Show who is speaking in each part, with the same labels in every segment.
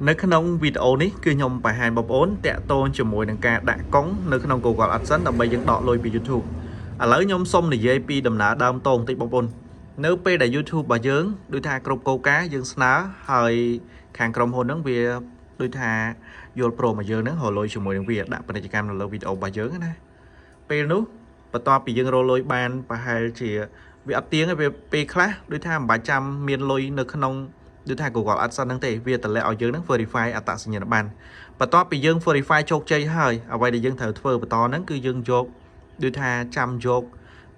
Speaker 1: នៅក្នុងវីដេអូនេះគឺខ្ញុំបង្ហាញបងប្អូនតាក់ទងជាមួយនឹងការដាក់កុងនៅក្នុង Google AdSense ដើម្បីយើងដកលុយពី YouTube ឥឡូវខ្ញុំសូមនិយាយពីដំណើរដើមតងបន្តិចបងប្អូននៅពេលដែល YouTube របស់យើងដូចថាគ្រប់គោលការណ៍យើងស្នើហើយខាងក្រុមហ៊ុនហ្នឹងវាដូចថាយល់ព្រមឲ្យយើងហ្នឹងរកលុយជាមួយនឹងវាដាក់ពាណិជ្ជកម្មនៅលើវីដេអូរបស់យើងណាពេលនោះបន្ទាប់ពីយើងរកលុយបានប្រហែលជាវាអត់ទៀងទេវាពេលខ្លះដូចថាមិនបាច់ចាំមានលុយនៅក្នុងដូចថា Google AdSense ហ្នឹងទេវាតម្លាក់ឲ្យយើងហ្នឹង verify អត្តសញ្ញាណប័ណ្ណបន្ទាប់ពីយើង verify ជោគជ័យហើយអ្វីដែលយើងត្រូវធ្វើបន្តហ្នឹងគឺយើងយកដូចថាចាំយក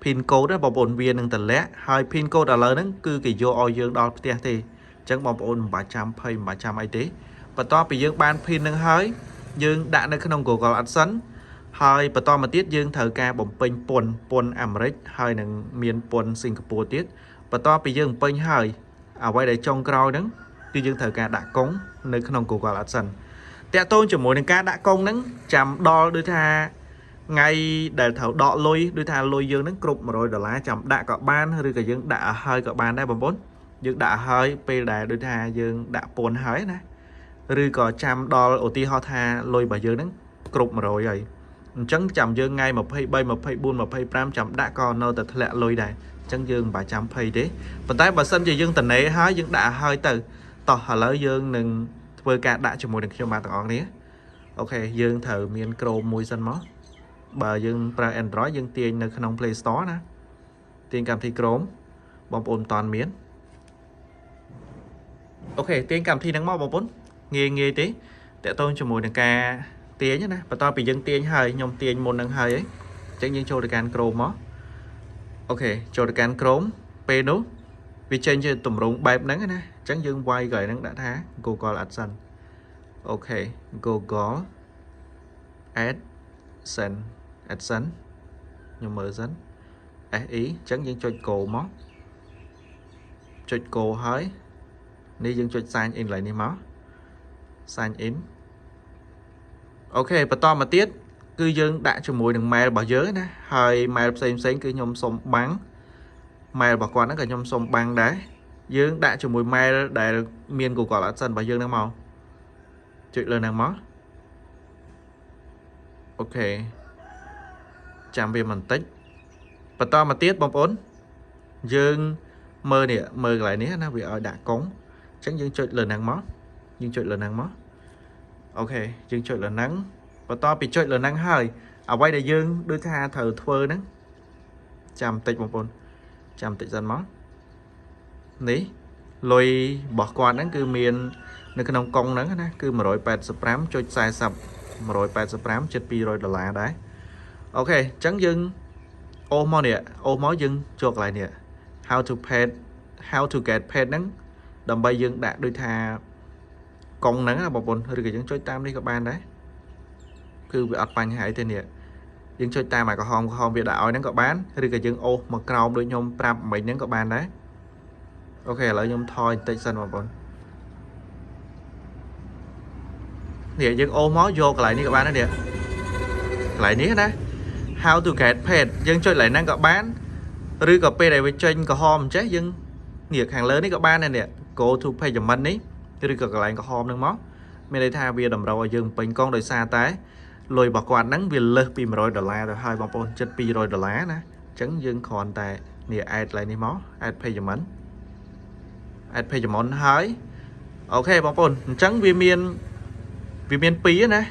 Speaker 1: pin code ណាបងប្អូនវានឹងតម្លាក់ហើយ pin code ឥឡូវហ្នឹងគឺគេយកឲ្យយើងដល់ផ្ទះទេអញ្ចឹងបងប្អូនមិនបាច់ចាំភ័យមិនបាច់ចាំអីទេបន្ទាប់ពីយើងបាន pin ហ្នឹងហើយយើងដាក់នៅក្នុង Google AdSense ហើយបន្តមកទៀតយើងត្រូវការបំពេញពន្ធពន្ធអាមេរិកហើយនឹងមានពន្ធសិង្ហបុរីទៀតបន្ទាប់ពីយើងបំពេញហើយអ្វីដែលចុងក្រោយហ្នឹងគឺយើងត្រូវការដាក់កុងនៅក្នុង Google AdSense តាក់ទងជាមួយនឹងការដាក់កុងហ្នឹងចាំដល់ដូចថាថ្ងៃដែលត្រូវដកលុយដូចថាលុយយើងហ្នឹងគ្រប់100ដុល្លារចាំដាក់ក៏បានឬក៏យើងដាក់ឲ្យហើយក៏បានដែរបងប្អូនយើងដាក់ឲ្យហើយពេលដែលដូចថាយើងដាក់ពន្ធហើយណាឬក៏ចាំដល់ឧទាហរណ៍ថាលុយរបស់យើងហ្នឹងគ្រប់100ហើយអញ្ចឹងចាំយើងថ្ងៃ23 24 25ចាំដាក់ក៏នៅតែធ្លាក់លុយដែរអញ្ចឹងយើងមិនបាច់ចាំភ័យទេប៉ុន្តែបើសិនជាយើងតនេហើយយើងដាក់ឲ្យហើយទៅតោះឥឡូវយើងនឹងធ្វើការដាក់ជាមួយនឹងខ្ញុំបាទទាំងអស់គ្នាOK យើងត្រូវមាន Chrome មួយសិនមកបើយើងប្រើ Android យើងទាញនៅក្នុង Play Store ណាទាញកម្មវិធី Chrome បងប្អូនមិនតាន់មាន OK ទាញកម្មវិធីហ្នឹងមកបងប្អូនងាយងាយទេតាក់ទងជាមួយនឹងការទាញណាបន្ទាប់ពីយើងទាញហើយខ្ញុំទាញមុននឹងហើយអញ្ចឹងយើងចូលទៅកាន់ Chrome មក OK ចូលទៅកាន់ Chrome ពេលនោះវាចេញជាទម្រង់បែបហ្នឹងណាអញ្ចឹងយើងវាយកន្លែងហ្នឹងដាក់ថា Google AdSense OK Google AdSense AdSense ខ្ញុំមើលសិន SE អញ្ចឹងយើងចុច go មកចុច go ហើយនេះយើងចុច sign in កន្លែងនេះមក sign in OK បន្តមកទៀតគឺយើងដាក់ជាមួយនឹង mail របស់យើងណាហើយ mail ផ្សេងផ្សេងគឺខ្ញុំសុំបាំង mail របស់គាត់ហ្នឹងក៏ខ្ញុំសុំបាំងដែរយើងដាក់ជាមួយ mail ដែលមាន Google AdSense របស់យើងហ្នឹងមកចុចលើហ្នឹងមក OK ចាំវាបន្តិចបន្តមកទៀតបងប្អូនយើងមើលនេះមើលកន្លែងនេះណាវាឲ្យដាក់កុងអញ្ចឹងយើងចុចលើហ្នឹងមកយើងចុចលើហ្នឹងមក OK យើងចុចលើហ្នឹងបន្តពីចុចលើហ្នឹងហើយអ្វីដែលយើងដូចថាត្រូវធ្វើហ្នឹងចាំបន្តិចបងប្អូនចាំបន្តិចសិនមកនេះលុយរបស់គាត់ហ្នឹងគឺមាននៅក្នុងកុងហ្នឹងណាគឺ185.40 185ជិត200ដុល្លារដែរ OK អញ្ចឹងយើងអូសមកនេះអូសមកយើងចូលកន្លែងនេះ how to pay how to get paid ហ្នឹងដើម្បីយើងដាក់ដូចថាកុងហ្នឹងណាបងប្អូនឬក៏យើងចុចតាមនេះក៏បានដែរគឺវាអត់បញ្ហាអីទេនេះយើងចុចតាមអាក្រហមក្រហមវាដាក់ឲ្យហ្នឹងក៏បានឬក៏យើងអូសមកក្រោមដូចខ្ញុំប្រាប់មិញហ្នឹងក៏បានដែរ OK ឥឡូវខ្ញុំថយបន្តិចសិនបងប្អូននេះយើងអូសមកយកកន្លែងនេះក៏បានដែរនេះកន្លែងនេះណា how to get paid យើងចុចកន្លែងហ្នឹងក៏បានឬក៏ពេលដែលវាចេញក្រហមអញ្ចេះយើងនេះខាងលើនេះក៏បានដែរនេះ go to payment នេះឬក៏កន្លែងក្រហមហ្នឹងមកមានន័យថាវាតម្រូវឲ្យយើងពេញកងដោយសារតែលុយរបស់គាត់ហ្នឹងវាលើសពី100ដុល្លារទៅហើយបងប្អូនជិត200ដុល្លារណាអញ្ចឹងយើងគ្រាន់តែនេះ add កន្លែងនេះមក add payment add payment ហើយ OK បងប្អូនអញ្ចឹងវាមានពីរណា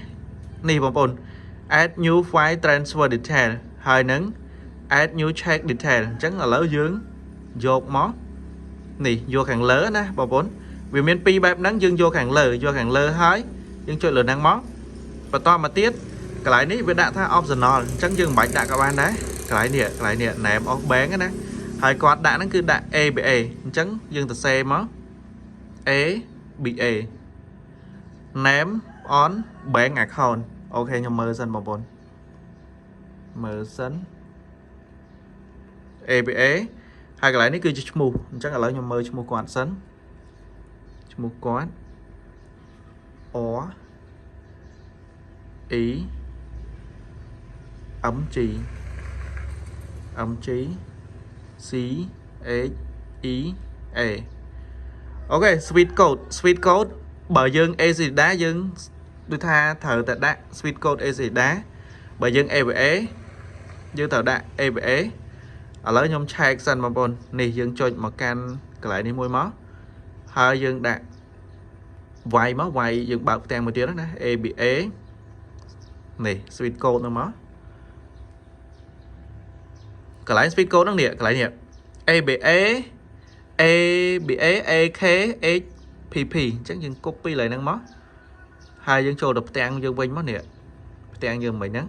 Speaker 1: នេះបងប្អូន add new file transfer detail ហើយនឹង add new check detail អញ្ចឹងឥឡូវយើងយកមកនេះយកខាងលើណាបងប្អូនវាមានពីរបែបហ្នឹងយើងយកខាងលើយកខាងលើហើយយើងចុចលើហ្នឹងមកបន្តមកទៀតកន្លែងនេះវាដាក់ថា optional អញ្ចឹងយើងមិនបាច់ដាក់ក៏បានដែរកន្លែងនេះកន្លែងនេះ name of bank ណាហើយគាត់ដាក់ហ្នឹងគឺដាក់ ABA អញ្ចឹងយើងទៅសេមក ABA name on bank account OK ខ្ញុំមើលសិនបងប្អូនមើលសិន ABA ហើយកន្លែងនេះគឺជាឈ្មោះអញ្ចឹងឥឡូវខ្ញុំមើលឈ្មោះគាត់សិនឈ្មោះគាត់ R E M G M G C H E A OK Swift code Swift code បើយើង ACLEDA យើងដូចថាត្រូវតែដាក់ Swift code ACLEDA បើយើង ABA យើងត្រូវដាក់ ABA ឥឡូវខ្ញុំឆែកសិនបងប្អូននេះយើងចុចមកកាន់កន្លែងនេះមួយមកហើយយើងដាក់វាយមកវាយយើងបើកផ្ទាំងមួយទៀតណា ABA នេះ Swift code ហ្នឹងមកកន្លែង Swift code ហ្នឹងនេះកន្លែងនេះ ABA ABA AK HPP អញ្ចឹងយើង copy កន្លែងហ្នឹងមកហើយយើងចូលទៅផ្ទាំងយើងវិញមកនេះផ្ទាំងយើងមិញហ្នឹង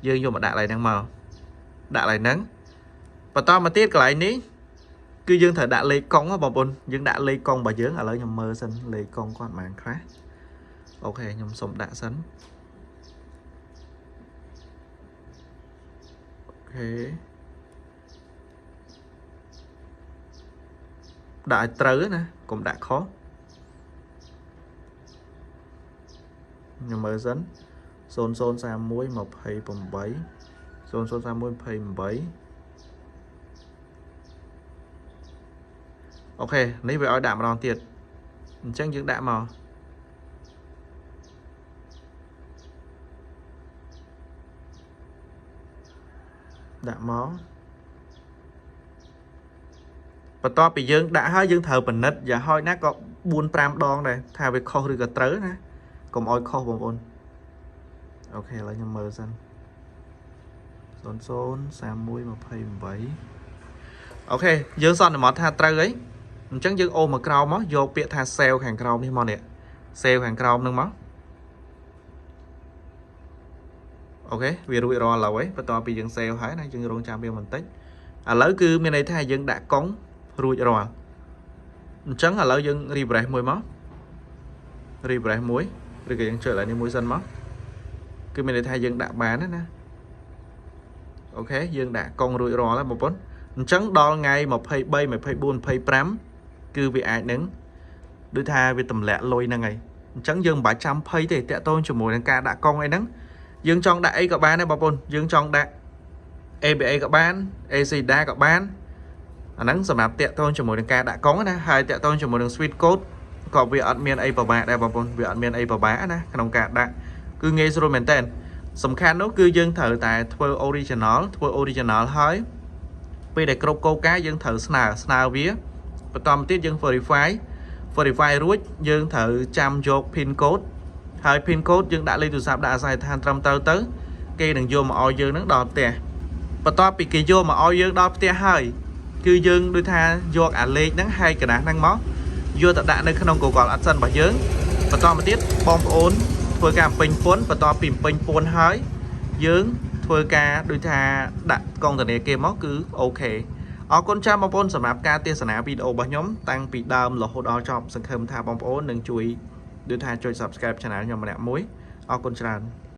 Speaker 1: យើងយកមកដាក់កន្លែងហ្នឹងមកដាក់កន្លែងហ្នឹងបន្តមកទៀតកន្លែងនេះគឺយើងត្រូវដាក់លេខកុងបងប្អូនយើងដាក់លេខកុងរបស់យើងឥឡូវខ្ញុំមើលសិនលេខកុងគាត់ប៉ុន្មានខ្លះOK ខ្ញុំសុំដាក់សិន OK ដាក់ឲ្យត្រូវណាកុំដាក់ខុសខ្ញុំមើលសិន0031 28 0031 28 OK នេះវាឲ្យដាក់ម្ដងទៀតអញ្ចឹងយើងដាក់មកដាក់មកបន្ទាប់ពីយើងដាក់ហើយយើងត្រូវពិនិត្យយ៉ាងហោចណាស់ក៏4 5ដងដែរថាវាខុសឬក៏ត្រូវណាកុំឲ្យខុសបងប្អូន OK ឥឡូវខ្ញុំមើលសិន00 31 28 OK យើងសន្មតថាត្រូវអីអញ្ចឹងយើងអូសមកក្រោមមកយកពាក្យថា save ខាងក្រោមនេះមកនេះ save ខាងក្រោមហ្នឹងមក OK វារួចរាល់ហើយបន្ទាប់ពីយើង save ហើយណាយើងរងចាំវាបន្តិចឥឡូវគឺមានន័យថាយើងដាក់កុងរួចរាល់អញ្ចឹងឥឡូវយើង refresh មួយមក refresh មួយឬក៏យើងចុចឡើងនេះមួយសិនមកគឺមានន័យថាយើងដាក់បានណា OK យើងដាក់កុងរួចរាល់ហើយបងប្អូនអញ្ចឹងដល់ថ្ងៃ23 24 25គឺវាអាចនឹងដូចថាវាទម្លាក់លុយហ្នឹងហើយអញ្ចឹងយើងមិនបាច់ចាំភ័យទេតាក់ទងជាមួយនឹងការដាក់កុងអីហ្នឹងយើងចង់ដាក់អីក៏បានដែរបងប្អូនយើងចង់ដាក់ ABA ក៏បាន ACLEDA ក៏បានអាហ្នឹងសម្រាប់តាក់ទងជាមួយនឹងការដាក់កុងណាហើយតាក់ទងជាមួយនឹង Swift code ក៏វាអត់មានអីពិបាកដែរបងប្អូនវាអត់មានអីពិបាកណាក្នុងការដាក់គឺងាយស្រួលមែនតើសំខាន់នោះគឺយើងត្រូវតែធ្វើ original ធ្វើ original ហើយពេលដែលគ្រប់គោលការណ៍យើងត្រូវស្នើស្នើវាបន្តមកទៀតយើង verify verify រួចយើងត្រូវចាំយក pin code ហើយ pin code យើងដាក់លេខទូរស័ព្ទដាក់អាសយដ្ឋានត្រឹមត្រូវទៅគេនឹងយកមកឲ្យយើងនឹងដល់ផ្ទះបន្ទាប់ពីគេយកមកឲ្យយើងដល់ផ្ទះហើយគឺយើងដូចថាយកអាលេខហ្នឹងហើយកក្រដាសហ្នឹងមកយកទៅដាក់នៅក្នុង Google AdSense របស់យើងបន្តមកទៀតបងប្អូនធ្វើការបំពេញពន្ធបន្ទាប់ពីបំពេញពន្ធហើយយើងធ្វើការដូចថាដាក់កងធនាគារមកគឺ OK អរគុណច្រើនបងប្អូនសម្រាប់ការទស្សនាវីដេអូរបស់ខ្ញុំតាំងពីដើមរហូតដល់ចប់សង្ឃឹមថាបងប្អូននឹងជួយដូចថាចុច Subscribe Channel ខ្ញុំម្នាក់មួយអរគុណច្រើន។